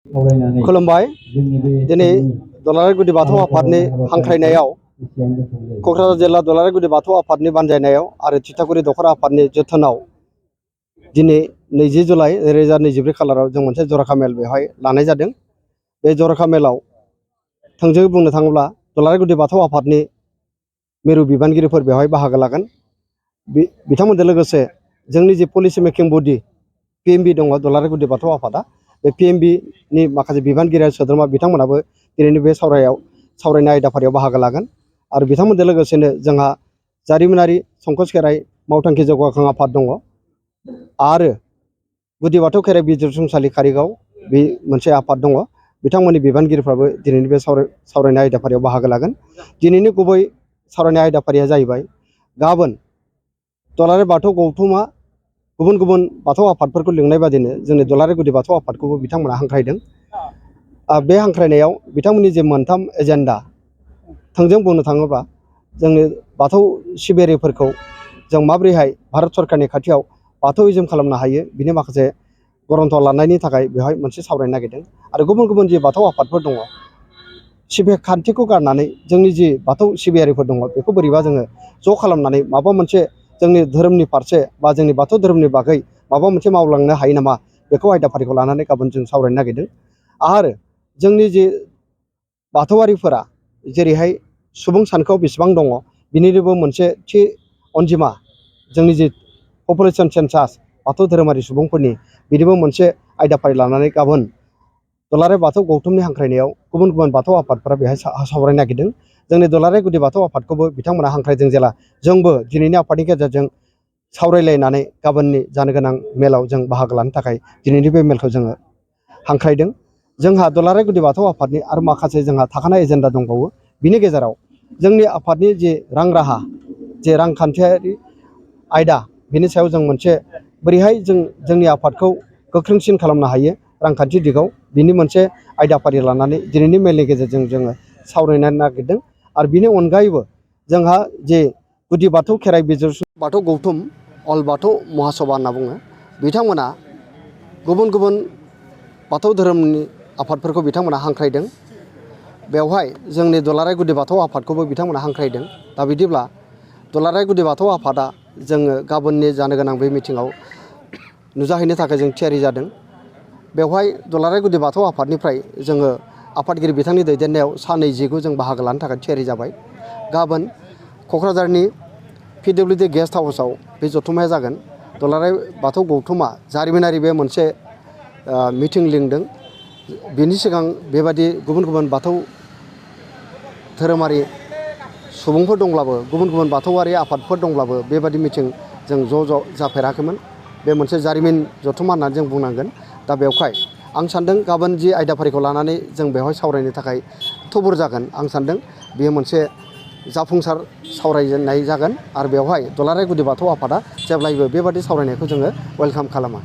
खुलुमबाय दिनै दुलाराय गुदि बाथौ आफादनि हांख्रायनायाव क'क्राझार जिल्ला दुलाराय गुदि बाथौ आफादनि बानजायनायाव आरो थिथागुरि दख'रा आफादनि जोथोनाव दिनै 20 जुलाइ 2024 खालाराव जों मोनसे जर'खा मेल बेवहाय लानाय जादों। बे जर'खा मेलाव थोंजोङै बुंनो थाङोब्ला दुलाराय गुदि बाथौ आफादनि मिरु बिबानगिरिफोर बेवहाय बाहागो लागोन। बिथांमोनजों लोगोसे जोंनि जे पलिसि मेकिं बडि PMB दङ दुलाराय गुदि बाथौ आफादा, बे PMB नि माखासे बिबानगिरि सोद्रोमा बिथांमोनाबो दिनैनि बे सावरायनाय आयदाफारियाव बाहागो लागोन। आरो बिथांमोनजों लोगोसेनो जोंहा जारिमिनारि संकस खेराइ मावथांखि जौगाखां आफाद दङ आरो गुदि बाथौ खेराइ बिजिरसंसालि कारिगाव बे मोनसे आफाद दङ। बिथांमोननि बिबानगिरिफ्राबो दिनैनि बे सावरायनाय आयदाफारियाव बाहागो लागोन। दिनैनि गुबै सावरायनाय आयदाफारिया जाहैबाय गाबोन दुलाराय बाथौ गौथुमा गुबुन गुबुन बाथौ आफादफोरखौ लिंनाय बादिनो जोंनि दुलाराय गुदि बाथौ आफादखौबो बिथांमोना हांख्रायदों। बे हांख्रायनायाव बिथांमोननि जे मोनथाम एजेन्डा, थोंजों बुंनो थाङोब्ला जोंनि बाथौ सिबियारिफोरखौ जों माबोरैहाय भारत सरकारनि खाथियाव बाथौइजम खालामनो हायो बिनि माखासे गरन्थ लानायनि थाखाय बेवहाय मोनसे सावरायनो नागिरदों। आरो गुबुन गुबुन जे बाथौ आफादफोर दङ, सिबियारि खान्थिखौ गारनानै जोंनि जि बाथौ सिबियारिफोर दङ बेखौ बोरैबा जोङो ज' खालामनानै माबा मोनसे जोंनि धोरोमनि फारसे बा जोंनि बाथौ धोरोमनि बागै माबा मोनसे मावलांनो हायो नामा, बेखौ आयदाफारिखौ लानानै गाबोन जों सावरायनो नागिरदों। आरो जोंनि जे बाथौआरिफोरा जेरैहाय सुबुं सानखोआव बेसेबां दङ बिनिनोबो मोनसे थि अनजिमा, जोंनि जे पपुलेसन सेन्सास बाथौ धोरोमारि सुबुंफोरनि बिनिबो मोनसे आयदाफारि लानानै गाबोन दुलाराय बाथौ गौथुमनि हांख्रायनायाव गुबुन गुबुन बाथौ आफादफोरा बेहाय सावरायनो नागिरदों। जोंनि दुलाराय गुदि बाथौ आफादखौबो बिथांमोना हांख्रायदों जेला जोंबो दिनैनि आफादनि गेजेरजों सावरायलायनानै गाबोननि जानो गोनां मेलाव जों बाहागो लानो थाखाय दिनैनि बे मेलखौ जोङो हांख्रायदों। जोंहा दुलाराय गुदि बाथौ आफादनि आरो माखासे जोंहा थाखानाय एजेन्डा दंबावो। बिनि गेजेराव जोंनि आफादनि जे रां राहा, जे रांखान्थियारि आयदा, बिनि सायाव जों मोनसे बोरैहाय जोंनि आफादखौ गोख्रोंसिन खालामनो हायो रांखान्थि दिगाव, बिनि मोनसे आयदाफारि लानानै दिनैनि मेलनि गेजेरजों जोङो सावरायनो नागिरदों। आरो बिनि अनगायैबो जोंहा जे गुदि बाथौ खेराइ बाथौ गौथुम अल बाथौ महासभा होनना बुङो, बिथांमोना गुबुन गुबुन बाथौ धोरोमनि आफादफोरखौ बिथांमोना हांख्रायदों। बेवहाय जोंनि दुलाराय गुदि बाथौ आफादखौबो बिथांमोना हांख्रायदों। दा बिदिब्ला दुलाराय गुदि बाथौ आफादा जोङो गाबोननि जानो गोनां बे मिटिङाव नुजाहैनो थाखाय जों थियारि जादों। बेवहाय दुलाराय गुदि बाथौ आफादनिफ्राय जोङो आफादगिरि बिथांनि दैदेननायाव सा 20खौ जों बाहागो लानो थाखाय थियारि जाबाय। गाबोन क'क्राझारनि PWD गेस्ट हाउसआव बे जथुम्माया जागोन। दुलाराय बाथौ गौथुमा जारिमिनारि बे मोनसे मिटिं लिंदों। बिनि सिगां बेबादि गुबुन गुबुन बाथौ धोरोमारि सुबुंफोर दंब्लाबो, गुबुन गुबुन बाथौआरि आफादफोर दंब्लाबो बेबादि मिटिं जों ज' जाफेराखैमोन। बे मोनसे जारिमिन जथुम्मा होननानै जों बुंनांगोन। दा बेवहाय आं सान्दों गाबोन जि आयदाफारिखौ लानानै जों बेवहाय सावरायनो थाखाय थुबुर जागोन, आं सान्दों बेयो मोनसे जाफुंसार सावरायजेननाय जागोन। आरो बेवहाय दुलाराय गुदि बाथौ आफादा जेब्लायबो बेबादि सावरायनायखौ जोङो वेलकाम खालामो।